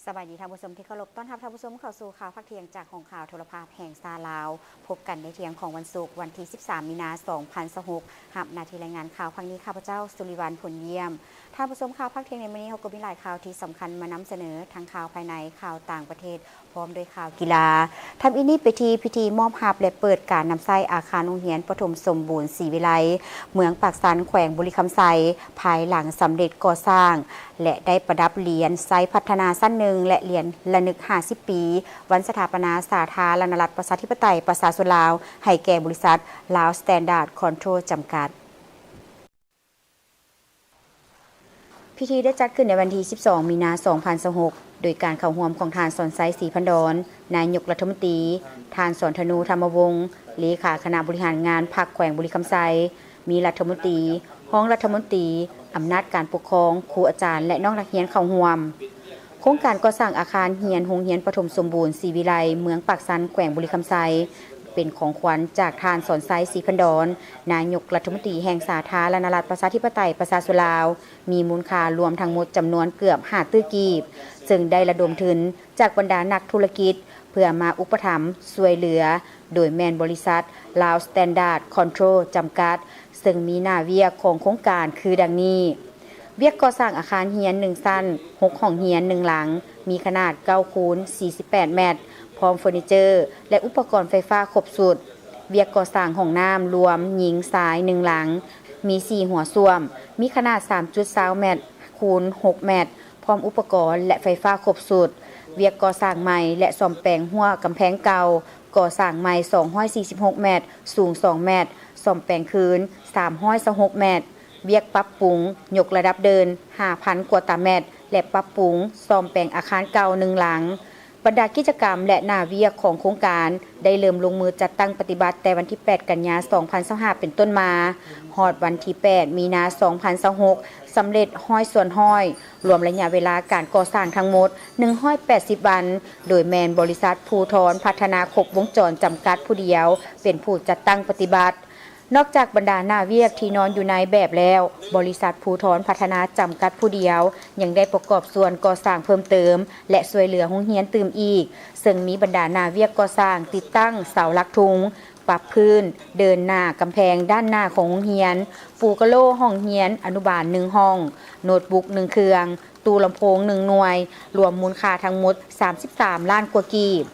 ສະບາຍດີທ່ານຜູ້ຊົມທີ່ເຄົາລົບ, ຕ້ອນຮັບທ່ານຜູ້ຊົມເຂົ້າສູ່ຂ່າວພາກທ່ຽງຈາກຫ້ອງຂ່າວໂທລະພາບແຫ່ງຊາດລາວ. ພົບກັນໃນທ່ຽງຂອງວັນສຸກ ວັນທີສິບສາມ ມີນາ ສອງພັນຊາວຫົກ. ຮັບໜ້າທີ່ລາຍງານຂ່າວພາກນີ້ ຂ້າພະເຈົ້າ ສຸລິວັນ ຜົນຢ້ຽມ. ທ່ານຜູ້ຊົມ, ຂ່າວພາກທ່ຽງໃນມື້ນີ້ ເຮົາກໍມີຫຼາຍຂ່າວທີ່ສຳຄັນມານຳສະເໜີ, ທັງຂ່າວພາຍໃນ, ຂ່າວຕ່າງປະເທດ, ພ້ອມດ້ວຍຂ່າວກິລາ. ທຳອິດນີ້ໄປທີ່ພິທີມອບຮັບ ແລະ ເປີດການນຳໃຊ້ອາຄານໂຮງຮຽນປະຖົມສົມບູນສີວິໄລ ເມືອງປາກຊັນ ແຂວງບໍລິຄຳໄຊ ພາຍຫຼັງສຳເລັດກໍ່ສ້າງ ແລະ ໄດ້ປະດັບຫຼຽນໄຊພັດທະນາຊັ້ນໜຶ່ງ ແລະ ຫຼຽນລະນຶກຫ້າສິບປີ ວັນສະຖາປະນາສາທາລະນະລັດ ປະຊາທິປະໄຕ ປະຊາຊົນລາວ ໃຫ້ແກ່ບໍລິສັດ Lao Standard Control ຈຳກັດ. ພິທີໄດ້ຈັດຂຶ້ນໃນວັນທີສິບສອງ ມີນາ ສອງພັນຊາວຫົກ ໂດຍການເຂົ້າຮ່ວມຂອງທ່ານ ສອນໄຊ ສີພັນດອນ ນາຍົກລັດຖະມົນຕີ, ທ່ານ ສອນທະນູ ທຳມະວົງ ເລຂາຄະນະບໍລິຫານງານພັກແຂວງບໍລິຄຳໄຊ, ມີລັດຖະມົນຕີ, ຮອງລັດຖະມົນຕີ, ອຳນາດການປົກຄອງ, ຄູອາຈານ ແລະ ນ້ອງນັກຮຽນເຂົ້າຮ່ວມ. ໂຄງການກໍ່ສ້າງອາຄານຮຽນໂຮງຮຽນປະຖົມສົມບູນສີວິໄລ ເມືອງປາກຊັນ ແຂວງບໍລິຄຳໄຊ ເປັນຂອງຂວັນຈາກທ່ານ ສອນໄຊ ສີພັນດອນ ນາຍົກລັດຖະມົນຕີແຫ່ງສາທາລະນະລັດ ປະຊາທິປະໄຕ ປະຊາຊົນລາວ ມີມູນຄ່າລວມທັງໝົດຈຳນວນເກືອບຫ້າຕື້ກີບ, ເຊິ່ງໄດ້ລະດົມທຶນຈາກບັນດານັກທຸລະກິດ ເພື່ອມາອຸປະຖຳຊ່ວຍເຫຼືອ, ໂດຍແມ່ນບໍລິສັດ Lao Standard Control ຈຳກັດ, ເຊິ່ງມີໜ້າວຽກຂອງໂຄງການຄືດັ່ງນີ້: ວຽກກໍ່ສ້າງອາຄານຮຽນໜຶ່ງຊັ້ນ, ຫົກຫ້ອງຮຽນ, ໜຶ່ງຫຼັງ, ມີຂະໜາດເກົ້າຄູນສີ່ສິບແປດແມັດ, ພ້ອມເຟີນີເຈີ ແລະ ອຸປະກອນໄຟຟ້າຄົບຊຸດ. ວຽກກໍ່ສ້າງຫ້ອງນ້ຳລວມຍິງຊາຍໜຶ່ງຫຼັງ, ມີສີ່ຫົວສ້ວມ, ມີຂະໜາດສາມຈຸດຊາວແມັດຄູນຫົກແມັດ, ພ້ອມອຸປະກອນ ແລະ ໄຟຟ້າຄົບຊຸດ. ວຽກກໍ່ສ້າງໃໝ່ ແລະ ສ້ອມແປງຮົ້ວກຳແພງເກົ່າ, ກໍ່ສ້າງໃໝ່ສອງຮ້ອຍສີ່ສິບຫົກແມັດ, ສູງສອງແມັດ, ສ້ອມແປງຄືນສາມຮ້ອຍຊາວຫົກແມັດ. ວຽກປັບປຸງຍົກລະດັບເດີ່ນຫ້າພັນກວ່າຕາແມັດ ແລະ ປັບປຸງສ້ອມແປງອາຄານເກົ່າໜຶ່ງຫຼັງ. ບັນດາກິດຈະກຳ ແລະ ໜ້າວຽກຂອງໂຄງການໄດ້ເລີ່ມລົງມືຈັດຕັ້ງປະຕິບັດແຕ່ວັນທີແປດ ກັນຍາ ສອງພັນຊາວຫ້າ ເປັນຕົ້ນມາ ຮອດວັນທີແປດ ມີນາ ສອງພັນຊາວຫົກ ສຳເລັດຮ້ອຍສ່ວນຮ້ອຍ, ລວມໄລຍະເວລາການກໍ່ສ້າງທັງໝົດໜຶ່ງຮ້ອຍແປດສິບວັນ, ໂດຍແມ່ນບໍລິສັດພູທອນພັດທະນາຄົບວົງຈອນຈຳກັດຜູ້ດຽວເປັນຜູ້ຈັດຕັ້ງປະຕິບັດ. ນອກຈາກບັນດາໜ້າວຽກທີ່ນອນຢູ່ໃນແບບແລ້ວ, ບໍລິສັດພູທອນພັດທະນາຈຳກັດຜູ້ດຽວ ຍັງໄດ້ປະກອບສ່ວນກໍ່ສ້າງເພີ່ມເຕີມ ແລະ ຊ່ວຍເຫຼືອໂຮງຮຽນຕື່ມອີກ, ເຊິ່ງມີບັນດາໜ້າວຽກກໍ່ສ້າງຕິດຕັ້ງເສົາຫຼັກທຸງ, ປັບພື້ນ, ເດີ່ນໜ້າກຳແພງດ້ານໜ້າຂອງໂຮງຮຽນ, ປູກະໂຫຼຫ້ອງຮຽນອະນຸບານໜຶ່ງຫ້ອງ, ໂນດບຸກໜຶ່ງເຄື່ອງ, ຕູ້ລຳໂພງໜຶ່ງໜ່ວຍ, ລວມມູນຄ່າທັງໝົດສາມສິບສາມລ້ານກວ່າກີບ.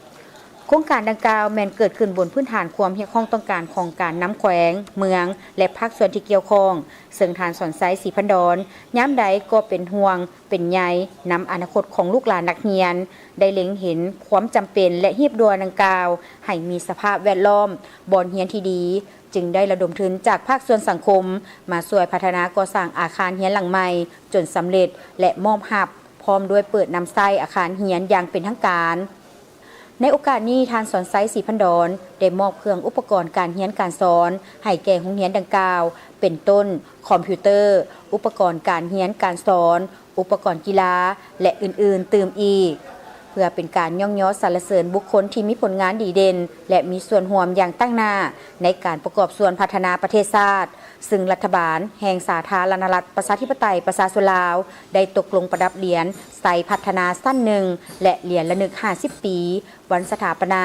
ໂຄງການດັ່ງກ່າວແມ່ນເກີດຂຶ້ນບົນພື້ນຖານຄວາມຮຽກຮ້ອງຕ້ອງການຂອງການນຳແຂວງ, ເມືອງ ແລະ ພາກສ່ວນທີ່ກ່ຽວຂ້ອງ, ເຊິ່ງທ່ານ ສອນໄຊ ສີພັນດອນ ຍາມໃດກໍເປັນຫ່ວງເປັນໃຍນຳອະນາຄົດຂອງລູກຫຼານນັກຮຽນ, ໄດ້ເລັງເຫັນຄວາມຈຳເປັນ ແລະ ຮີບດ່ວນດັ່ງກ່າວ ໃຫ້ມີສະພາບແວດລ້ອມບ່ອນຮຽນທີ່ດີ, ຈຶ່ງໄດ້ລະດົມທຶນຈາກພາກສ່ວນສັງຄົມມາຊ່ວຍພັດທະນາກໍ່ສ້າງອາຄານຮຽນຫຼັງໃໝ່ຈົນສຳເລັດ ແລະ ມອບຮັບ ພ້ອມດ້ວຍເປີດນຳໃຊ້ອາຄານຮຽນຢ່າງເປັນທາງການ. ໃນໂອກາດນີ້, ທ່ານ ສອນໄຊ ສີພັນດອນ ໄດ້ມອບເຄື່ອງອຸປະກອນການຮຽນການສອນໃຫ້ແກ່ໂຮງຮຽນດັ່ງກ່າວ ເປັນຕົ້ນ ຄອມພິວເຕີ, ອຸປະກອນການຮຽນການສອນ, ອຸປະກອນກິລາ ແລະ ອື່ນໆຕື່ມອີກ, ເພື່ອເປັນການຍ້ອງຍໍສັນລະເສີນບຸກຄົນທີ່ມີຜົນງານດີເດັ່ນ ແລະ ມີສ່ວນຮ່ວມຢ່າງຕັ້ງໜ້າໃນການປະກອບສ່ວນພັດທະນາປະເທດຊາດ, ຊຶ່ງລັດຖະບານແຫ່ງສາທາລະນະລັດ ປະຊາທິປະໄຕ ປະຊາຊົນລາວ ໄດ້ຕົກລົງປະດັບຫຼຽນໄຊພັດທະນາຊັ້ນໜຶ່ງ ແລະ ຫຼຽນລະນຶກຫ້າສິບປີ ວັນສະຖາປະນາ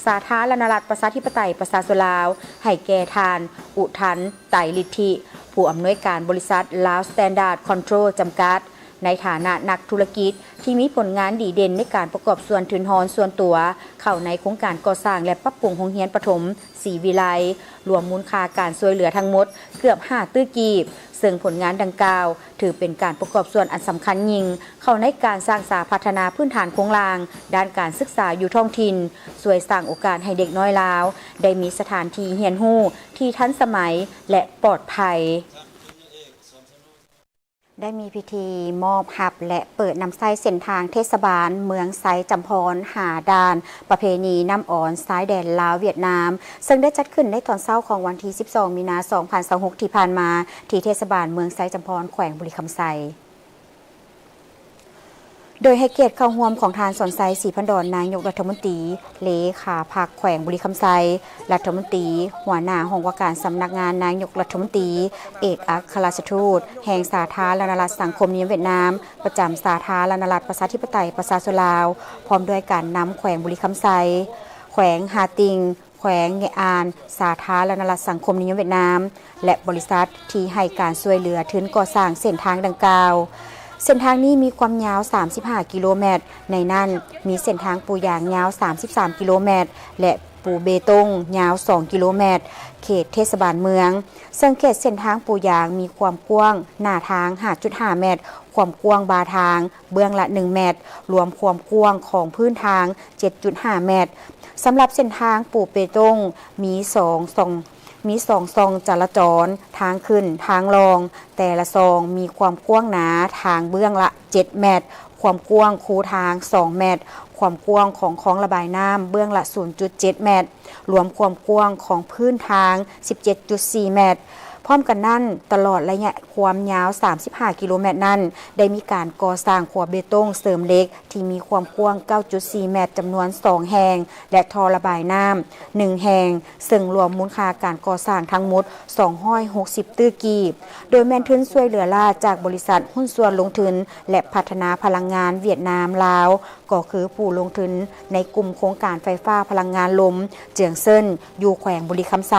ສາທາລະນະລັດ ປະຊາທິປະໄຕ ປະຊາຊົນລາວ ໃຫ້ແກ່ທ່ານ ອຸທັນ ໄຕລິດທິ ຜູ້ອຳນວຍການບໍລິສັດ Lao Standard Control ຈຳກັດ ໃນຖານະນັກທຸລະກິດທີ່ມີຜົນງານດີເດັ່ນໃນການປະກອບສ່ວນທຶນຮອນສ່ວນຕົວ ເຂົ້າໃນໂຄງການກໍ່ສ້າງ ແລະ ປັບປຸງໂຮງຮຽນປະຖົມ ສີວິໄລ, ລວມມູນຄ່າການຊ່ວຍເຫຼືອທັງໝົດເກືອບຫ້າຕື້ກີບ, ເຊິ່ງຜົນງານດັ່ງກ່າວ ຖືເປັນການປະກອບສ່ວນອັນສຳຄັນຍິ່ງເຂົ້າໃນການສ້າງສາພັດທະນາພື້ນຖານໂຄງລ່າງດ້ານການສຶກສາຢູ່ທ້ອງຖິ່ນ, ຊ່ວຍສ້າງໂອກາດໃຫ້ເດັກນ້ອຍລາວໄດ້ມີສະຖານທີ່ຮຽນຮູ້ທີ່ທັນສະໄໝ ແລະ ປອດໄພ. ໄດ້ມີພິທີມອບຮັບ ແລະ ເປີດນຳໃຊ້ເສັ້ນທາງເທດສະບານເມືອງໄຊຈຳພອນ ຫາດ່ານປະເພນີນ້ຳອອນຊາຍແດນລາວ-ຫວຽດນາມ, ເຊິ່ງໄດ້ຈັດຂຶ້ນໃນຕອນເຊົ້າຂອງວັນທີສິບສອງ ມີນາ ສອງພັນຊາວຫົກ ທີ່ຜ່ານມາ ທີ່ເທດສະບານເມືອງໄຊຈຳພອນ ແຂວງບໍລິຄຳໄຊ. ໂດຍໃຫ້ກຽດເຂົ້າຮ່ວມຂອງທ່ານ ສອນໄຊ ສີພັນດອນ ນາຍົກລັດຖະມົນຕີ, ເລຂາພັກແຂວງບໍລິຄຳໄຊ, ລັດຖະມົນຕີ, ຫົວໜ້າຫ້ອງວ່າການສຳນັກງານນາຍົກລັດຖະມົນຕີ, ເອກອັກຄະລັດຖະທູດແຫ່ງສາທາລະນະລັດສັງຄົມນິຍົມຫວຽດນາມ ປະຈຳສາທາລະນະລັດປະຊາທິປະໄຕປະຊາຊົນລາວ, ພ້ອມດ້ວຍການນຳແຂວງບໍລິຄຳໄຊ, ແຂວງຮ່າຕິງ, ແຂວງເງະອານ, ສາທາລະນະລັດສັງຄົມນິຍົມຫວຽດນາມ ແລະ ບໍລິສັດທີ່ໃຫ້ການຊ່ວຍເຫຼືອທຶນກໍ່ສ້າງເສັ້ນທາງດັ່ງກ່າວ. ເສັ້ນທາງນີ້ມີຄວາມຍາວສາມສິບຫ້າກິໂລແມັດ, ໃນນັ້ນມີເສັ້ນທາງປູຢາງຍາວສາມສິບສາມກິໂລແມັດ ແລະ ປູເບຕົງຍາວສອງກິໂລແມັດ, ເຂດເທດສະບານເມືອງ. ເຊິ່ງເຂດເສັ້ນທາງປູຢາງມີຄວາມກວ້າງໜ້າທາງຫ້າຈຸດຫ້າແມັດ, ຄວາມກວ້າງບ່າທາງ ເບື້ອງລະໜຶ່ງແມັດ, ລວມຄວາມກວ້າງຂອງພື້ນທາງເຈັດຈຸດຫ້າແມັດ. ສຳລັບເສັ້ນທາງປູເບຕົງມີສອງຊ່ອງ, ມີສອງຊ່ອງຈະລາຈອນ, ທາງຂຶ້ນ, ທາງລ່ອງ, ແຕ່ລະຊ່ອງມີຄວາມກວ້າງໜ້າທາງເບື້ອງລະເຈັດແມັດ, ຄວາມກວ້າງຄູທາງສອງແມັດ, ຄວາມກວ້າງຂອງຄອງລະບາຍນ້ຳເບື້ອງລະສູນຈຸດເຈັດແມັດ, ລວມຄວາມກວ້າງຂອງພື້ນທາງສິບເຈັດຈຸດສີ່ແມັດ. ພ້ອມກັນນັ້ນ, ຕະຫຼອດໄລຍະຄວາມຍາວສາມສິບຫ້າກິໂລແມັດນັ້ນ ໄດ້ມີການກໍ່ສ້າງຂົວເບຕົງເສີມເຫຼັກທີ່ມີຄວາມກວ້າງເກົ້າຈຸດສີ່ແມັດ ຈຳນວນສອງແຫ່ງ ແລະ ທໍ່ລະບາຍນ້ຳໜຶ່ງແຫ່ງ, ເຊິ່ງລວມມູນຄ່າການກໍ່ສ້າງທັງໝົດສອງຮ້ອຍຫົກສິບຕື້ກີບ, ໂດຍແມ່ນທຶນຊ່ວຍເຫຼືອລ້າຈາກບໍລິສັດຫຸ້ນສ່ວນລົງທຶນ ແລະ ພັດທະນາພະລັງງານຫວຽດນາມ-ລາວ ກໍຄືຜູ້ລົງທຶນໃນກຸ່ມໂຄງການໄຟຟ້າພະລັງງານລົມເຈືອງເຊິນ ຢູ່ແຂວງບໍລິຄຳໄຊ.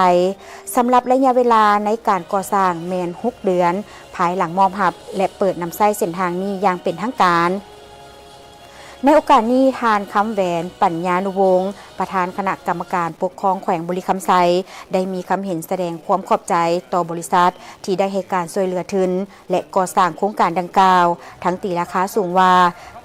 ສຳລັບໄລຍະເວລາໃນການກໍ່ສ້າງແມ່ນຫົກເດືອນ ພາຍຫຼັງມອບຮັບ ແລະ ເປີດນຳໃຊ້ເສັ້ນທາງນີ້ຢ່າງເປັນທາງການ. ໃນໂອກາດນີ້, ທ່ານ ຄຳແຫວນ ປັນຍານຸວົງ ປະທານຄະນະກຳມະການປົກຄອງແຂວງບໍລິຄຳໄຊ ໄດ້ມີຄຳເຫັນສະແດງຄວາມຂອບໃຈຕໍ່ບໍລິສັດທີ່ໄດ້ໃຫ້ການຊ່ວຍເຫຼືອທຶນ ແລະ ກໍ່ສ້າງໂຄງການດັ່ງກ່າວ, ທັງຕີລາຄາສູງວ່າ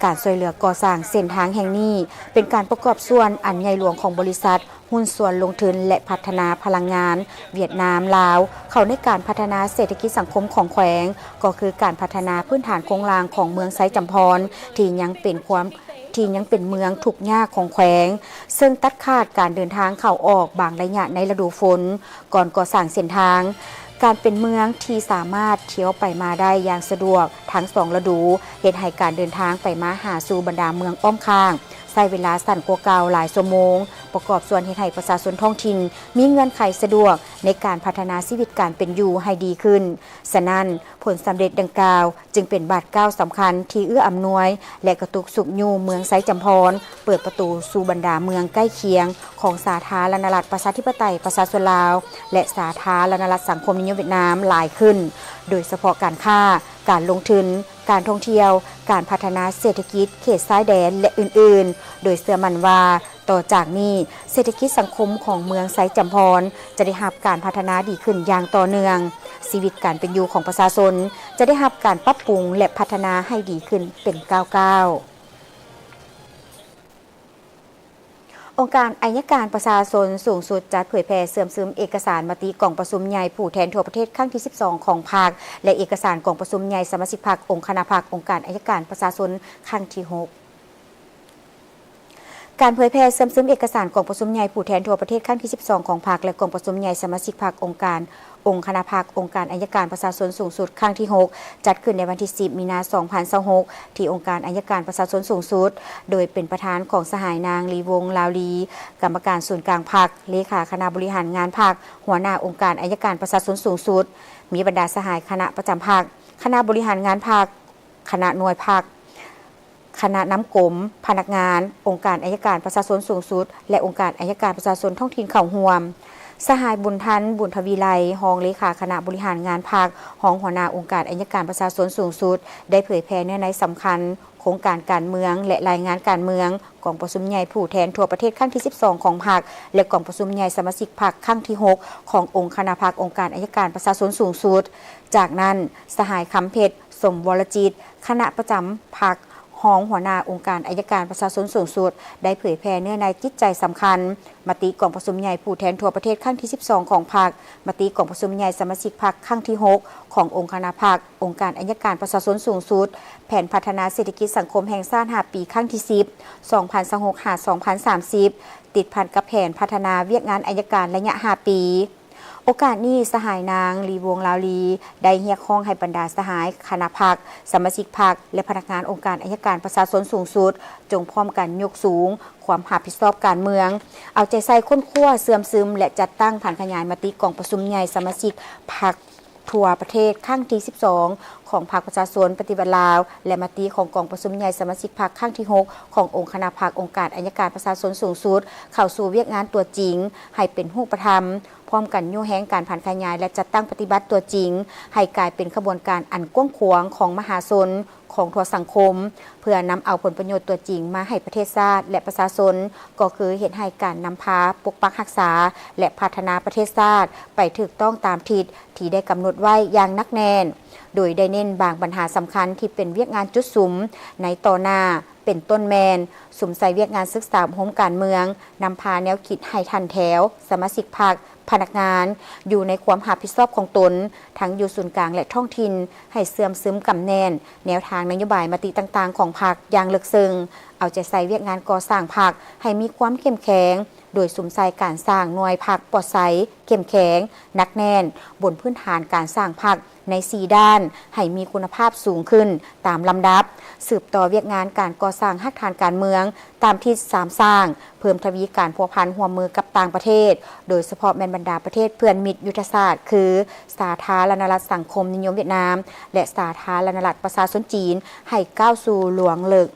ການຊ່ວຍເຫຼືອກໍ່ສ້າງເສັ້ນທາງແຫ່ງນີ້ ເປັນການປະກອບສ່ວນອັນໃຫຍ່ຫຼວງຂອງບໍລິສັດຫຸ້ນສ່ວນລົງທຶນ ແລະ ພັດທະນາພະລັງງານຫວຽດນາມ-ລາວ ເຂົ້າໃນການພັດທະນາເສດຖະກິດສັງຄົມຂອງແຂວງ, ກໍຄືການພັດທະນາພື້ນຖານໂຄງລ່າງຂອງເມືອງໄຊຈຳພອນ ທີ່ຍັງເປັນຄວາມ ທີ່ຍັງເປັນເມືອງທຸກຍາກຂອງແຂວງ, ເຊິ່ງຕັດຂາດການເດີນທາງເຂົ້າອອກບາງໄລຍະໃນລະດູຝົນ ກ່ອນກໍ່ສ້າງເສັ້ນທາງ. ການເປັນເມືອງທີ່ສາມາດທຽວໄປມາໄດ້ຢ່າງສະດວກທັງສອງລະດູ ເຮັດໃຫ້ການເດີນທາງໄປມາຫາສູ່ບັນດາເມືອງອ້ອມຂ້າງ ໃຊ້ເວລາສັ້ນກວ່າເກົ່າຫຼາຍຊົ່ວໂມງ, ປະກອບສ່ວນເຮັດໃຫ້ປະຊາຊົນທ້ອງຖິ່ນມີເງື່ອນໄຂສະດວກໃນການພັດທະນາຊີວິດການເປັນຢູ່ໃຫ້ດີຂຶ້ນ. ສະນັ້ນ, ຜົນສຳເລັດດັ່ງກ່າວ ຈຶ່ງເປັນບາດກ້າວສຳຄັນທີ່ເອື້ອອຳນວຍ ແລະ ກະຕຸກຊຸກຍູ້ເມືອງໄຊຈຳພອນ ເປີດປະຕູສູ່ບັນດາເມືອງໃກ້ຄຽງຂອງສາທາລະນະລັດປະຊາທິປະໄຕປະຊາຊົນລາວ ແລະ ສາທາລະນະລັດສັງຄົມນິຍົມຫວຽດນາມຫຼາຍຂຶ້ນ, ໂດຍສະເພາະການຄ້າ, ການລົງທຶນ, ການທ່ອງທ່ຽວ, ການພັດທະນາເສດຖະກິດເຂດຊາຍແດນ ແລະ ອື່ນໆ, ໂດຍເຊື່ອໝັ້ນວ່າ ຕໍ່ຈາກນີ້, ເສດຖະກິດສັງຄົມຂອງເມືອງໄຊຈຳພອນຈະໄດ້ຮັບການພັດທະນາດີຂຶ້ນຢ່າງຕໍ່ເນື່ອງ, ຊີວິດການເປັນຢູ່ຂອງປະຊາຊົນຈະໄດ້ຮັບການປັບປຸງ ແລະ ພັດທະນາໃຫ້ດີຂຶ້ນເປັນກ້າວໆ. ອົງການໄອຍະການປະຊາຊົນສູງສຸດ ຈັດເຜີຍແຜ່ເຊື່ອມຊຶມເອກະສານມະຕິກອງປະຊຸມໃຫຍ່ຜູ້ແທນທົ່ວປະເທດຄັ້ງທີສິບສອງຂອງພັກ ແລະ ເອກະສານກອງປະຊຸມໃຫຍ່ສະມາຊິກພັກ, ອົງຄະນະພັກ, ອົງການໄອຍະການປະຊາຊົນຄັ້ງທີຫົກ. ການເຜີຍແຜ່ເຊື່ອມຊຶມເອກະສານກອງປະຊຸມໃຫຍ່ຜູ້ແທນທົ່ວປະເທດຄັ້ງທີສິບສອງຂອງພັກ ແລະ ກອງປະຊຸມໃຫຍ່ສະມາຊິກພັກ, ອົງການ, ອົງຄະນະພັກ, ອົງການໄອຍະການປະຊາຊົນສູງສຸດຄັ້ງທີຫົກ ຈັດຂຶ້ນໃນວັນທີສິບ ມີນາ ສອງພັນຊາວຫົກ ທີ່ອົງການໄອຍະການປະຊາຊົນສູງສຸດ ໂດຍເປັນປະທານຂອງສະຫາຍນາງ ລີວົງ ລາວລີ, ກຳມະການສູນກາງພັກ, ເລຂາຄະນະບໍລິຫານງານພັກ, ຫົວໜ້າອົງການໄອຍະການປະຊາຊົນສູງສຸດ, ມີບັນດາສະຫາຍຄະນະປະຈຳພັກ, ຄະນະບໍລິຫານງານພັກ, ຄະນະໜ່ວຍພັກ, ຄະນະນຳກົມ, ພະນັກງານ, ອົງການໄອຍະການປະຊາຊົນສູງສຸດ ແລະ ອົງການໄອຍະການປະຊາຊົນທ້ອງຖິ່ນເຂົ້າຮ່ວມ. ສະຫາຍ ບຸນທັນ ບຸນທະວີໄລ, ຮອງເລຂາຄະນະບໍລິຫານງານພັກ, ຮອງຫົວໜ້າອົງການໄອຍະການປະຊາຊົນສູງສຸດ ໄດ້ເຜີຍແຜ່ເນື້ອໃນສຳຄັນ ໂຄງການການເມືອງ ແລະ ລາຍງານການເມືອງ ກອງປະຊຸມໃຫຍ່ຜູ້ແທນທົ່ວປະເທດຄັ້ງທີສິບສອງຂອງພັກ ແລະ ກອງປະຊຸມໃຫຍ່ສະມາຊິກພັກຄັ້ງທີຫົກຂອງອົງຄະນະພັກ ອົງການໄອຍະການປະຊາຊົນສູງສຸດ. ຈາກນັ້ນ, ສະຫາຍ ຄຳເພັດ ສົມວໍລະຈິດ, ຄະນະປະຈຳພັກ, ຮອງຫົວໜ້າອົງການໄອຍະການປະຊາຊົນສູງສຸດ ໄດ້ເຜີຍແຜ່ເນື້ອໃນຈິດໃຈສຳຄັນ ມະຕິກອງປະຊຸມໃຫຍ່ຜູ້ແທນທົ່ວປະເທດຄັ້ງທີສິບສອງຂອງພັກ, ມະຕິກອງປະຊຸມໃຫຍ່ສະມາຊິກພັກຄັ້ງທີຫົກຂອງອົງຄະນະພັກ ອົງການໄອຍະການປະຊາຊົນສູງສຸດ, ແຜນພັດທະນາເສດຖະກິດສັງຄົມແຫ່ງຊາດຫ້າປີ ຄັ້ງທີສິບ ສອງພັນຊາວຫົກ ຫາ ສອງພັນສາມສິບ ຕິດພັນກັບແຜນພັດທະນາວຽກງານໄອຍະການໄລຍະຫ້າປີ. ໂອກາດນີ້ ສະຫາຍນາງ ລີວົງ ລາວລີ ໄດ້ຮຽກຮ້ອງໃຫ້ບັນດາສະຫາຍຄະນະພັກ, ສະມາຊິກພັກ ແລະ ພະນັກງານອົງການໄອຍະການປະຊາຊົນສູງສຸດ ຈົ່ງພ້ອມກັນຍົກສູງຄວາມຮັບຜິດຊອບການເມືອງ, ເອົາໃຈໃສ່ຄົ້ນຄວ້າ, ເຊື່ອມຊຶມ ແລະ ຈັດຕັ້ງຜັນຂະຫຍາຍມະຕິກອງປະຊຸມໃຫຍ່ສະມາຊິກພັກທົ່ວປະເທດຄັ້ງທີສິບສອງ ຂອງພັກປະຊາຊົນປະຕິວັດລາວ ແລະ ມະຕິຂອງກອງປະຊຸມໃຫຍ່ສະມາຊິກພັກຄັ້ງທີຫົກ ຂອງອົງຄະນະພັກອົງການໄອຍະການປະຊາຊົນສູງສຸດ ເຂົ້າສູ່ວຽກງານຕົວຈິງໃຫ້ເປັນຮູບປະທຳ. ພ້ອມກັນຍູ້ແຮງການຜັນຂະຫຍາຍ ແລະ ຈັດຕັ້ງປະຕິບັດຕົວຈິງ ໃຫ້ກາຍເປັນຂະບວນການອັນກວ້າງຂວາງຂອງມະຫາຊົນ, ຂອງທົ່ວສັງຄົມ, ເພື່ອນຳເອົາຜົນປະໂຫຍດຕົວຈິງມາໃຫ້ປະເທດຊາດ ແລະ ປະຊາຊົນ, ກໍຄືເຮັດໃຫ້ການນຳພາປົກປັກຮັກສາ ແລະ ພັດທະນາປະເທດຊາດໄປຖືກຕ້ອງຕາມທິດທີ່ໄດ້ກຳນົດໄວ້ຢ່າງໜັກແໜ້ນ, ໂດຍໄດ້ເນັ້ນບາງບັນຫາສຳຄັນທີ່ເປັນວຽກງານຈຸດສຸມໃນຕໍ່ໜ້າ ເປັນຕົ້ນແມ່ນ ສຸມໃສ່ວຽກງານສຶກສາອົບຮົມການເມືອງ, ນຳພາແນວຄິດໃຫ້ທ່ານແຖວ, ສະມາຊິກພັກ, ພະນັກງານ ຢູ່ໃນຄວາມຮັບຜິດຊອບຂອງຕົນ, ທັງຢູ່ສູນກາງ ແລະ ທ້ອງຖິ່ນ, ໃຫ້ເຊື່ອມຊຶມກຳແໜ້ນແນວທາງນະໂຍບາຍມະຕິຕ່າງໆຂອງພັກຢ່າງເລິກເຊິ່ງ, ເອົາໃຈໃສ່ວຽກງານກໍ່ສ້າງພັກໃຫ້ມີຄວາມເຂັ້ມແຂງ, ໂດຍສຸມໃສ່ການສ້າງໜ່ວຍພັກປອດໃສ, ເຂັ້ມແຂງ, ໜັກແໜ້ນ, ບົນພື້ນຖານການສ້າງພັກ ໃນສີ່ດ້ານໃຫ້ມີຄຸນນະພາບສູງຂຶ້ນຕາມລຳດັບ, ສືບຕໍ່ວຽກງານການກໍ່ສ້າງຮາກຖານການເມືອງຕາມທິດສາມສ້າງ, ເພີ່ມທະວີການພົວພັນຮ່ວມມືກັບຕ່າງປະເທດ, ໂດຍສະເພາະແມ່ນບັນດາປະເທດເພື່ອນມິດຍຸດທະສາດ ຄື ສາທາລະນະລັດສັງຄົມນິຍົມຫວຽດນາມ ແລະ ສາທາລະນະລັດປະຊາຊົນຈີນ ໃຫ້ກ້າວສູ່ລວງເລິກ.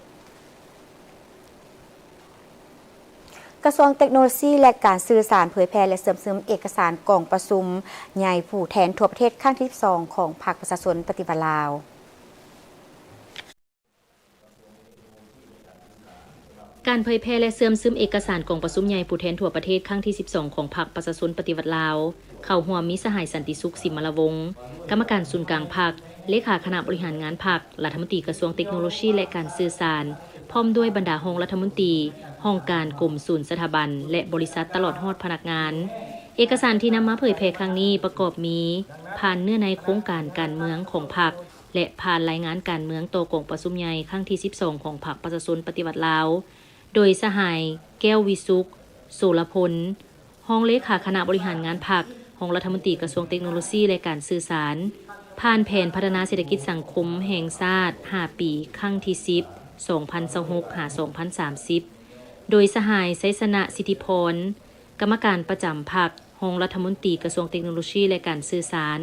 ກະຊວງເຕັກໂນໂລຊີ ແລະ ການສື່ສານ ເຜີຍແຜ່ ແລະ ເຊື່ອມຊຶມເອກະສານກອງປະຊຸມໃຫຍ່ຜູ້ແທນທົ່ວປະເທດຄັ້ງທີສິບສອງ ຂອງພັກປະຊາຊົນປະຕິວັດລາວ. ການເຜີຍແຜ່ ແລະ ເຊື່ອມຊຶມເອກະສານກອງປະຊຸມໃຫຍ່ຜູ້ແທນທົ່ວປະເທດຄັ້ງທີສິບສອງ ຂອງພັກປະຊາຊົນປະຕິວັດລາວ ເຂົ້າຮ່ວມມີສະຫາຍ ສັນຕິສຸກ ສິມມະລາວົງ ກຳມະການສູນກາງພັກ, ເລຂາຄະນະບໍລິຫານງານພັກ, ລັດຖະມົນຕີກະຊວງເຕັກໂນໂລຊີ ແລະ ການສື່ສານ, ພ້ອມດ້ວຍບັນດາຮອງລັດຖະມົນຕີ, ຫ້ອງການ, ກົມ, ສູນ, ສະຖາບັນ ແລະ ບໍລິສັດ ຕະຫຼອດຮອດພະນັກງານ. ເອກະສານທີ່ນຳມາເຜີຍແຜ່ຄັ້ງນີ້ປະກອບມີ ຜ່ານເນື້ອໃນໂຄງການການເມືອງຂອງພັກ ແລະ ຜ່ານລາຍງານການເມືອງຕໍ່ກອງປະຊຸມໃຫຍ່ຄັ້ງທີສິບສອງ ຂອງພັກປະຊາຊົນປະຕິວັດລາວ, ໂດຍສະຫາຍ ແກ້ວວິສຸກ ໂສລະພົນ ຮອງເລຂາຄະນະບໍລິຫານງານພັກ, ຮອງລັດຖະມົນຕີກະຊວງເຕັກໂນໂລຊີ ແລະ ການສື່ສານ, ຜ່ານແຜນພັດທະນາເສດຖະກິດສັງຄົມແຫ່ງຊາດຫ້າປີ ຄັ້ງທີສິບ ສອງພັນຊາວຫົກ ຫາ ສອງພັນສາມສິບ ໂດຍສະຫາຍ ໄຊຊະນະ ສິດທິພອນ ກຳມະການປະຈຳພັກ, ຮອງລັດຖະມົນຕີກະຊວງເຕັກໂນໂລຊີ ແລະ ການສື່ສານ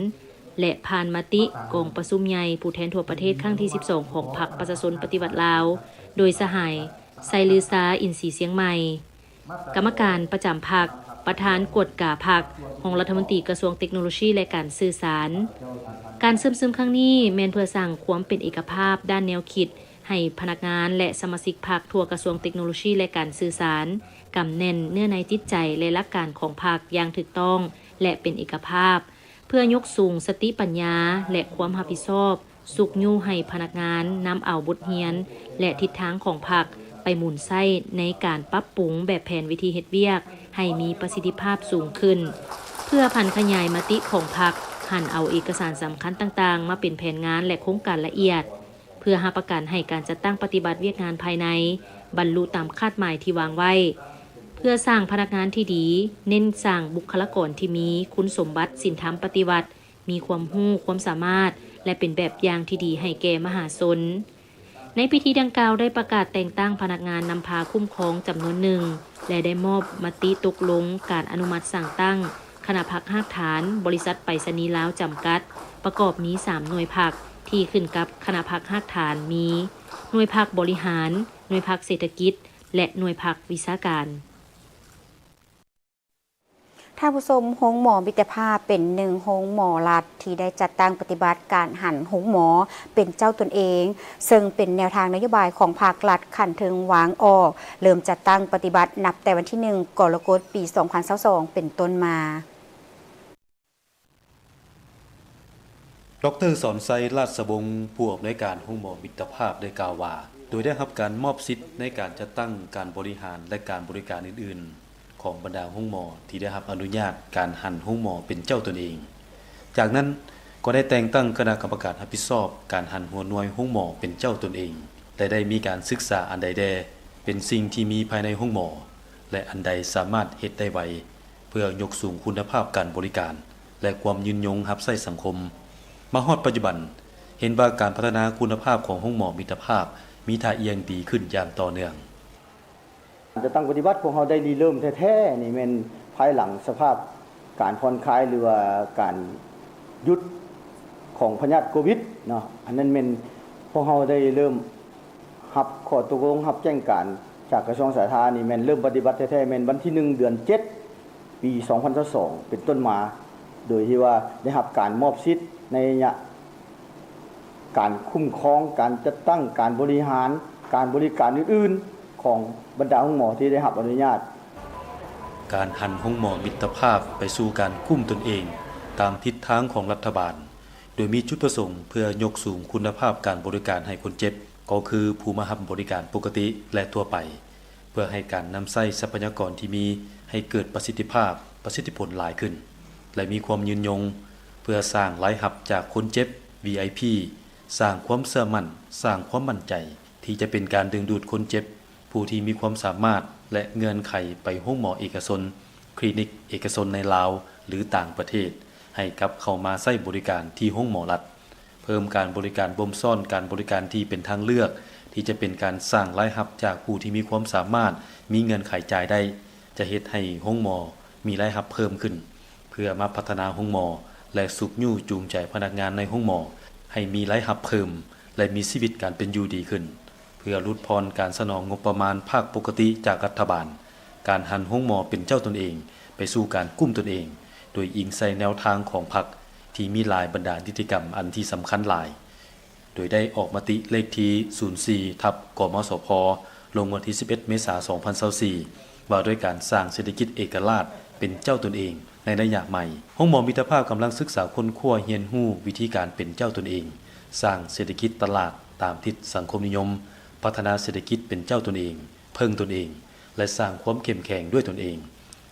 ແລະ ຜ່ານມະຕິກອງປະຊຸມໃຫຍ່ຜູ້ແທນທົ່ວປະເທດຄັ້ງທີສິບສອງ ຂອງພັກປະຊາຊົນປະຕິວັດລາວ, ໂດຍສະຫາຍ ໄຊລືຊາ ອິນສີຊຽງໃໝ່ ກຳມະການປະຈຳພັກ, ປະທານກວດກາພັກ, ຮອງລັດຖະມົນຕີກະຊວງເຕັກໂນໂລຊີ ແລະ ການສື່ສານ. ການເຊື່ອມຊຶມຄັ້ງນີ້ແມ່ນເພື່ອສ້າງຄວາມເປັນເອກະພາບດ້ານແນວຄິດໃຫ້ພະນັກງານ ແລະ ສະມາຊິກພັກທົ່ວກະຊວງເຕັກໂນໂລຊີ ແລະ ການສື່ສານ ກຳແໜ້ນເນື້ອໃນຈິດໃຈ ແລະ ຫຼັກການຂອງພັກຢ່າງຖືກຕ້ອງ ແລະ ເປັນເອກະພາບ, ເພື່ອຍົກສູງສະຕິປັນຍາ ແລະ ຄວາມຮັບຜິດຊອບ ຊຸກຍູ້ໃຫ້ພະນັກງານນຳເອົາບົດຮຽນ ແລະ ທິດທາງຂອງພັກໄປໝູນໃຊ້ໃນການປັບປຸງແບບແຜນວິທີເຮັດວຽກໃຫ້ມີປະສິດທິພາບສູງຂຶ້ນ, ເພື່ອຜັນຂະຫຍາຍມະຕິຂອງພັກ, ຫັນເອົາເອກະສານສຳຄັນຕ່າງໆມາເປັນແຜນງານ ແລະ ໂຄງການລະອຽດ, ເພື່ອຮັບປະກັນໃຫ້ການຈັດຕັ້ງປະຕິບັດວຽກງານພາຍໃນບັນລຸຕາມຄາດໝາຍທີ່ວາງໄວ້, ເພື່ອສ້າງພະນັກງານທີ່ດີ, ເນັ້ນສ້າງບຸກຄະລາກອນທີ່ມີຄຸນສົມບັດສິນທຳປະຕິວັດ, ມີຄວາມຮູ້ຄວາມສາມາດ ແລະ ເປັນແບບຢ່າງທີ່ດີໃຫ້ແກ່ມະຫາຊົນ. ໃນພິທີດັ່ງກ່າວໄດ້ປະກາດແຕ່ງຕັ້ງພະນັກງານນຳພາຄຸ້ມຄອງຈຳນວນໜຶ່ງ ແລະ ໄດ້ມອບມະຕິຕົກລົງການອະນຸມັດສ້າງຕັ້ງຄະນະພັກຮາກຖານບໍລິສັດໄປສະນີລາວຈຳກັດ, ປະກອບມີສາມໜ່ວຍພັກທີ່ຂຶ້ນກັບຄະນະພັກຮາກຖານ ມີ ໜ່ວຍພັກບໍລິຫານ, ໜ່ວຍພັກເສດຖະກິດ ແລະ ໜ່ວຍພັກວິຊາການ. ທ່ານຜູ້ຊົມ, ໂຮງໝໍມິດຕະພາບເປັນໜຶ່ງໂຮງໝໍລັດທີ່ໄດ້ຈັດຕັ້ງປະຕິບັດການຫັນໂຮງໝໍເປັນເຈົ້າຕົນເອງ, ເຊິ່ງເປັນແນວທາງນະໂຍບາຍຂອງພັກລັດຂັ້ນເທິງວາງອອກ, ເລີ່ມຈັດຕັ້ງປະຕິບັດນັບແຕ່ວັນທີໜຶ່ງ ກໍລະກົດ ປີສອງພັນຊາວສອງ ເປັນຕົ້ນມາ. ດອກເຕີ ສອນໄຊ ລາດສະວົງ ຜູ້ອຳນວຍການໂຮງໝໍມິດຕະພາບ ໄດ້ກ່າວວ່າ ໂດຍໄດ້ຮັບການມອບສິດໃນການຈັດຕັ້ງການບໍລິຫານ ແລະ ການບໍລິການອື່ນໆ ຂອງບັນດາໂຮງໝໍທີ່ໄດ້ຮັບອະນຸຍາດການຫັນໂຮງໝໍເປັນເຈົ້າຕົນເອງ. ຈາກນັ້ນກໍໄດ້ແຕ່ງຕັ້ງຄະນະກຳມະການຮັບຜິດຊອບການຫັນຫົວໜ່ວຍໂຮງໝໍເປັນເຈົ້າຕົນເອງ ແລະ ໄດ້ມີການສຶກສາອັນໃດແດ່ເປັນສິ່ງທີ່ມີພາຍໃນໂຮງໝໍ ແລະ ອັນໃດສາມາດເຮັດໄດ້ໄວ ເພື່ອຍົກສູງຄຸນນະພາບການບໍລິການ ແລະ ຄວາມຍືນຍົງຮັບໃຊ້ສັງຄົມ. ມາຮອດປັດຈຸບັນ, ເຫັນວ່າການພັດທະນາຄຸນນະພາບຂອງໂຮງໝໍມິດຕະພາບມີທ່າອ່ຽງດີຂຶ້ນຢ່າງຕໍ່ເນື່ອງ. ການຈັດຕັ້ງປະຕິບັດພວກເຮົາໄດ້ລິເລີ່ມແທ້ໆນີ້ແມ່ນພາຍຫຼັງສະພາບການຜ່ອນຄາຍ ຫຼືວ່າການຢຸດຂອງພະຍາດໂຄວິດເນາະ, ອັນນັ້ນແມ່ນພວກເຮົາໄດ້ເລີ່ມຮັບຂໍ້ຕົກລົງ ຮັບແຈ້ງການຈາກກະຊວງສາທານີ້ ແມ່ນເລີ່ມປະຕິບັດແທ້ໆແມ່ນວັນທີໜຶ່ງ ເດືອນເຈັດ ປີສອງພັນຊາວສອງ ເປັນຕົ້ນມາ, ໂດຍທີ່ວ່າໄດ້ຮັບການມອບສິດໃນໄລຍະ ການຄຸ້ມຄອງ, ການຈັດຕັ້ງ, ການບໍລິຫານ, ການບໍລິການອື່ນໆ ຂອງບັນດາໂຮງໝໍທີ່ໄດ້ຮັບອະນຸຍາດ. ການຫັນໂຮງໝໍມິດຕະພາບໄປສູ່ການກຸ້ມຕົນເອງຕາມທິດທາງຂອງລັດຖະບານ, ໂດຍມີຈຸດປະສົງເພື່ອຍົກສູງຄຸນນະພາບການບໍລິການໃຫ້ຄົນເຈັບ, ກໍຄືຜູ້ມາຮັບບໍລິການປົກກະຕິ ແລະ ທົ່ວໄປ, ເພື່ອໃຫ້ການນຳໃຊ້ຊັບພະຍາກອນທີ່ມີໃຫ້ເກີດປະສິດທິພາບ, ປະສິດທິຜົນຫຼາຍຂຶ້ນ ແລະ ມີຄວາມຍືນຍົງ, ເພື່ອສ້າງລາຍຮັບຈາກຄົນເຈັບ ວີໄອພີ ສ້າງຄວາມເຊື່ອໝັ້ນ, ສ້າງຄວາມໝັ້ນໃຈ ທີ່ຈະເປັນການດຶງດູດຄົນເຈັບຜູ້ທີ່ມີຄວາມສາມາດ ແລະ ເງື່ອນໄຂໄປໂຮງໝໍເອກະຊົນ, ຄລີນິກເອກະຊົນໃນລາວ ຫຼື ຕ່າງປະເທດ ໃຫ້ກັບເຂົ້າມາໃຊ້ບໍລິການທີ່ໂຮງໝໍລັດ, ເພີ່ມການບໍລິການບົ່ມຊ້ອນການບໍລິການທີ່ເປັນທາງເລືອກ ທີ່ຈະເປັນການສ້າງລາຍຮັບຈາກຜູ້ທີ່ມີຄວາມສາມາດ, ມີເງື່ອນໄຂຈ່າຍໄດ້, ຈະເຮັດໃຫ້ໂຮງໝໍມີລາຍຮັບເພີ່ມຂຶ້ນ. ເພື່ອມາພັດທະນາໂຮງໝໍ ແລະ ຊຸກຍູ້ຈູງໃຈພະນັກງານໃນໂຮງໝໍໃຫ້ມີລາຍຮັບເພີ່ມ ແລະ ມີຊີວິດການເປັນຢູ່ດີຂຶ້ນ, ເພື່ອຫຼຸດຜ່ອນການສະໜອງງົບປະມານພາກປົກກະຕິຈາກລັດຖະບານ, ການຫັນໂຮງໝໍເປັນເຈົ້າຕົນເອງໄປສູ່ການກຸ້ມຕົນເອງ, ໂດຍອີງໃສ່ແນວທາງຂອງພັກທີ່ມີຫຼາຍບັນດານິຕິກຳອັນທີ່ສຳຄັນຫຼາຍ. ໂດຍໄດ້ອອກມະຕິເລກທີສູນສີ່ ທັບ ກມສພ ລົງວັນທີສິບເອັດ ເມສາ ສອງພັນຊາວສີ່ ວ່າດ້ວຍການສ້າງເສດຖະກິດເອກະລາດເປັນເຈົ້າຕົນເອງໃນໄລຍະໃໝ່. ໂຮງໝໍມິດຕະພາບກຳລັງສຶກສາຄົ້ນຄວ້າຮຽນຮູ້ວິທີການເປັນເຈົ້າຕົນເອງ, ສ້າງເສດຖະກິດຕະຫຼາດຕາມທິດສັງຄົມນິຍົມ, ພັດທະນາເສດຖະກິດເປັນເຈົ້າຕົນເອງ, ເພິ່ງຕົນເອງ ແລະ ສ້າງຄວາມເຂັ້ມແຂງດ້ວຍຕົນເອງ,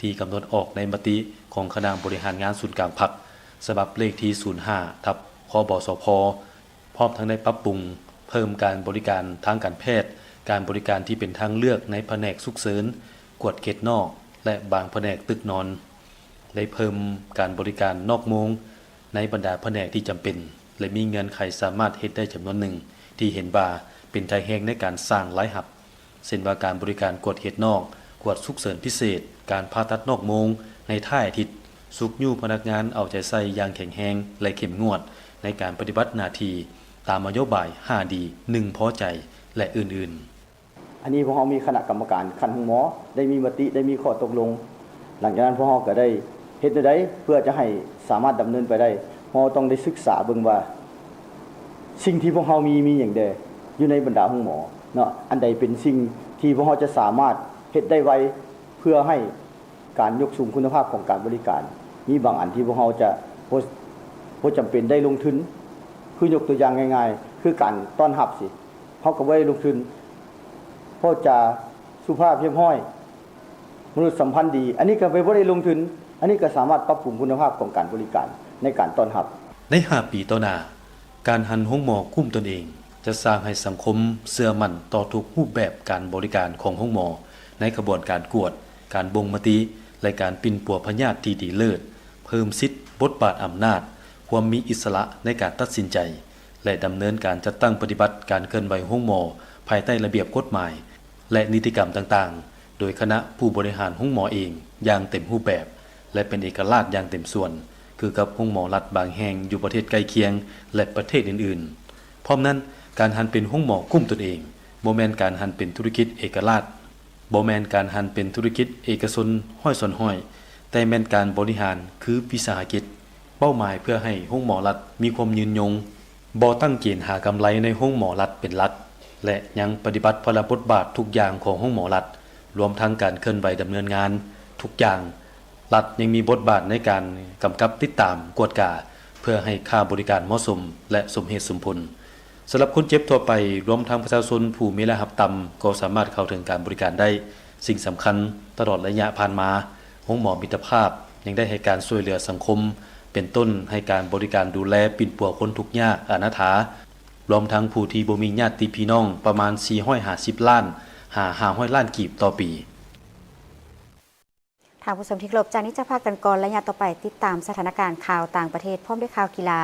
ທີ່ກຳນົດອອກໃນມະຕິຂອງຄະນະບໍລິຫານງານສູນກາງພັກ ສະບັບເລກທີສູນຫ້າ ທັບ ຄບສພ ພ້ອມທັງໄດ້ປັບປຸງເພີ່ມການບໍລິການທາງການແພດ, ການບໍລິການທີ່ເປັນທາງເລືອກໃນພະແນກສຸກເສີນ, ກວດເຂດນອກ ແລະ ບາງພະແນກຕຶກນອນ, ໄດ້ເພີ່ມການບໍລິການນອກໂມງໃນບັນດາພະແນກທີ່ຈຳເປັນ ແລະ ມີເງື່ອນໄຂສາມາດເຮັດໄດ້ຈຳນວນໜຶ່ງ ທີ່ເຫັນວ່າເປັນທ່າແຮງໃນການສ້າງລາຍຮັບ. ເຊັ່ນວ່າການບໍລິການກວດເຂດນອກ, ກວດສຸກເສີນພິເສດ, ການຜ່າຕັດນອກໂມງໃນທ້າຍອາທິດ, ຊຸກຍູ້ພະນັກງານເອົາໃຈໃສ່ຢ່າງແຂງແຮງ ແລະ ເຂັ້ມງວດໃນການປະຕິບັດໜ້າທີ່ຕາມນະໂຍບາຍຫ້າດີ ໜຶ່ງພໍໃຈ ແລະ ອື່ນໆ. ອັນນີ້ພວກເຮົາມີຄະນະກຳມະການຂັ້ນໂຮງໝໍ ໄດ້ມີມະຕິ ໄດ້ມີຂໍ້ຕົກລົງ. ຫຼັງຈາກນັ້ນພວກເຮົາກໍໄດ້ເຮັດແນວໃດເພື່ອຈະໃຫ້ສາມາດດຳເນີນໄປໄດ້, ເຮົາຕ້ອງໄດ້ສຶກສາເບິ່ງວ່າ ສິ່ງທີ່ພວກເຮົາມີ ມີຫຍັງແດ່ຢູ່ໃນບັນດາໂຮງໝໍເນາະ, ອັນໃດເປັນສິ່ງທີ່ພວກເຮົາຈະສາມາດເຮັດໄດ້ໄວ ເພື່ອໃຫ້ການຍົກສູງຄຸນນະພາບຂອງການບໍລິການ. ມີບາງອັນທີ່ພວກເຮົາຈະບໍ່ ບໍ່ຈຳເປັນໄດ້ລົງທຶນ, ຄືຍົກຕົວຢ່າງງ່າຍໆ ຄືການຕ້ອນຮັບຊີ້ ເຮົາກໍບໍ່ໄດ້ລົງທຶນ, ເວົ້າຈາສຸພາບຮຽບຮ້ອຍ, ມະນຸດສຳພັນດີ, ອັນນີ້ກໍໄປບໍ່ໄດ້ລົງທຶນ, ອັນນີ້ກໍສາມາດປັບປຸງຄຸນນະພາບຂອງການບໍລິການໃນການຕ້ອນຮັບ. ໃນຫ້າປີຕໍ່ໜ້າ, ການຫັນໂຮງໝໍກຸ້ມຕົນເອງ ຈະສ້າງໃຫ້ສັງຄົມເຊື່ອໝັ້ນຕໍ່ທຸກຮູບແບບການບໍລິການຂອງໂຮງໝໍໃນຂະບວນການກວດ, ການບົ່ງມະຕິ ແລະ ການປິ່ນປົວພະຍາດທີ່ດີເລີດ, ເພີ່ມສິດ, ບົດບາດອຳນາດ, ຄວາມມີອິດສະຫຼະໃນການຕັດສິນໃຈ ແລະ ດຳເນີນການຈັດຕັ້ງປະຕິບັດການເຄື່ອນໄຫວໂຮງໝໍພາຍໃຕ້ລະບຽບກົດໝາຍ ແລະ ນິຕິກຳຕ່າງໆ ໂດຍຄະນະຜູ້ບໍລິຫານໂຮງໝໍເອງຢ່າງເຕັມຮູບແບບ ແລະ ເປັນເອກະລາດຢ່າງເຕັມສ່ວນ ຄືກັບໂຮງໝໍລັດບາງແຫ່ງຢູ່ປະເທດໃກ້ຄຽງ ແລະ ປະເທດອື່ນໆ. ພ້ອມນັ້ນ, ການຫັນເປັນໂຮງໝໍກຸ້ມຕົນເອງ ບໍ່ແມ່ນການຫັນເປັນທຸລະກິດເອກະລາດ, ບໍ່ແມ່ນການຫັນເປັນທຸລະກິດເອກະຊົນຮ້ອຍສ່ວນຮ້ອຍ, ແຕ່ແມ່ນການບໍລິຫານຄືວິສາຫະກິດ. ເປົ້າໝາຍເພື່ອໃຫ້ໂຮງໝໍລັດມີຄວາມຍືນຍົງ, ບໍ່ຕັ້ງເກນຫາກຳໄລໃນໂຮງໝໍລັດເປັນຫຼັກ ແລະ ຍັງປະຕິບັດພາລະບົດບາດທຸກຢ່າງຂອງໂຮງໝໍລັດ, ລວມທັງການເຄື່ອນໄຫວດຳເນີນງານທຸກຢ່າງ. ລັດຍັງມີບົດບາດໃນການກຳກັບຕິດຕາມກວດກາ ເພື່ອໃຫ້ຄ່າບໍລິການເໝາະສົມ ແລະ ສົມເຫດສົມຜົນ. ສຳລັບຄົນເຈັບທົ່ວໄປ, ລວມທັງປະຊາຊົນຜູ້ມີລາຍຮັບຕ່ຳ ກໍສາມາດເຂົ້າເຖິງການບໍລິການໄດ້. ສິ່ງສຳຄັນ, ຕະຫຼອດໄລຍະຜ່ານມາ, ໂຮງໝໍມິດຕະພາບຍັງໄດ້ໃຫ້ການຊ່ວຍເຫຼືອສັງຄົມ, ເປັນຕົ້ນໃຫ້ການບໍລິການດູແລປິ່ນປົວຄົນທຸກຍາກອະນາຖາ, ລວມທັງຜູ້ທີ່ບໍ່ມີຍາດຕິພີ່ນ້ອງ ປະມານສີ່ຮ້ອຍຫ້າສິບລ້ານ ຫາ ຫ້າຮ້ອຍລ້ານກີບຕໍ່ປີ. ທ ທ່ານຜູ້ຊົມທີ່ເຄົາລົບ, ຈາກນີ້ຈະພັກກັນກ່ອນ, ໄລຍະຕໍ່ໄປຕິດຕາມສະຖານະການຂ່າວຕ່າງປະເທດ ພ້ອມດ້ວຍຂ່າວກິລາ.